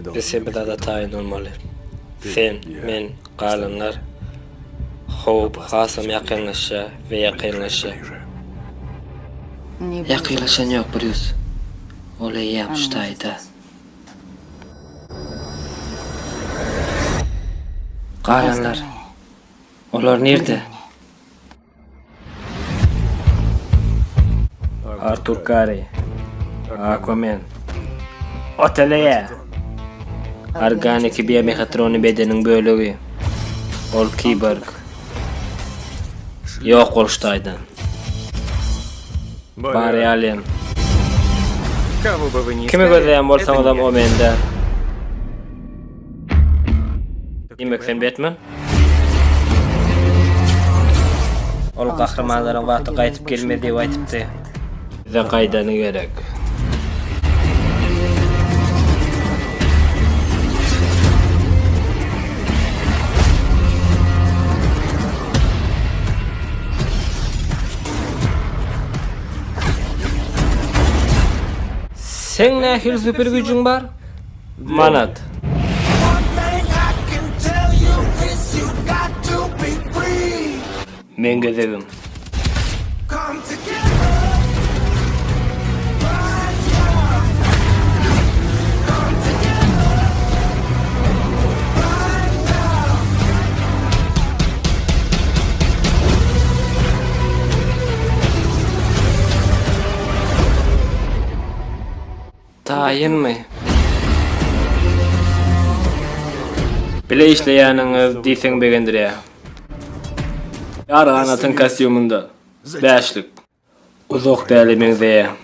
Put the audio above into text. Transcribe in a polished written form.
Biz hem bir zada taýyn bolmaly. Sen, men, galanlar. Howp hasam ýakynlaşýar we ýakynlaşýar. Ýakynlaşan ýok, Brýus. Ol eýýäm şu taýda. Galanlar. Olar nirde? Artur Kari. Aquaman. Oteleýä. Organiki biomehatrony bedeniň bölegi. Ol kiborg. Ýok boluş taýdan. Barry Allen. Kimi gözleýän bolsaňyzam o mende. Diýmek sen Betmen? Ol gahrymanlaryň wagty gaýtyp gelmez diýip aýtypdy. Bize gaýdany gerek. Seň nähili super güýjüň bar? Manat. Meň gezegim. Taýynmy? Bile işleýäniňiz diýseň begendirýär. Ýarganatyň kostýumynda. Bäşlik. Uzak däle meňzeýär.